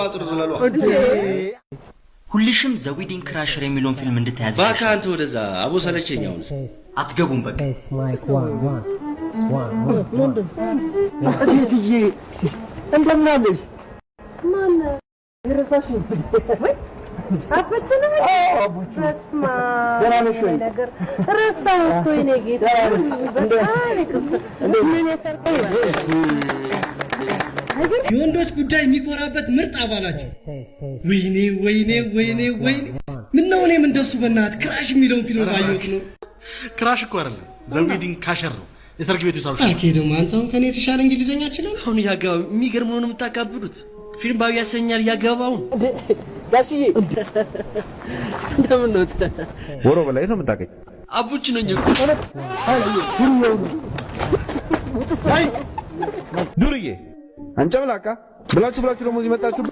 አጥር ዝለሏ። ሁልሽም The Wedding Crasher የሚለውን ፊልም እንድታያዝ። እባክህ አንተ ወደዛ አቦ፣ ሰለቸኝ አሁን። አትገቡም በቃ። Test mic one one one one one. እቴትዬ፣ እንደምን አለሽ? ማን? የረሳሽ? አበቹ ነው? አቡቹ። በስመ አብ። ደህና ነሽ ወይ? ነገር ረሳሁ እኮ የእኔ ጌታ። በጣም ይቅርታ። ምን የሰርቀው? የወንዶች ጉዳይ የሚኮራበት ምርጥ አባላቸው። Test test. ወይኔ ወይኔ ወይኔ ወይኔ! ምነው እኔም እንደሱ በእናትህ Crash የሚለውን ፊልም ባየሁት ነው። Crash እኮ አይደለም፣ The Wedding Casher ነው። የሰርግ ቤቱ ሳብ። አኬ ደግሞ አንተ አሁን ከኔ የተሻለ እንግሊዘኛ ችላል። አሁን እያገባ የሚገርም ነው የምታካብዱት። ፊልም ባዊ ያሰኛል እያገባውን። ጋሽዬ። እንደምን ነው? ወሮ በላይ ነው የምታገኝ። አቡች ነኝ እኮ። ዱርዬ አንጨምላቃ ብላችሁ ብላችሁ ደግሞ እዚህ መጣችሁ።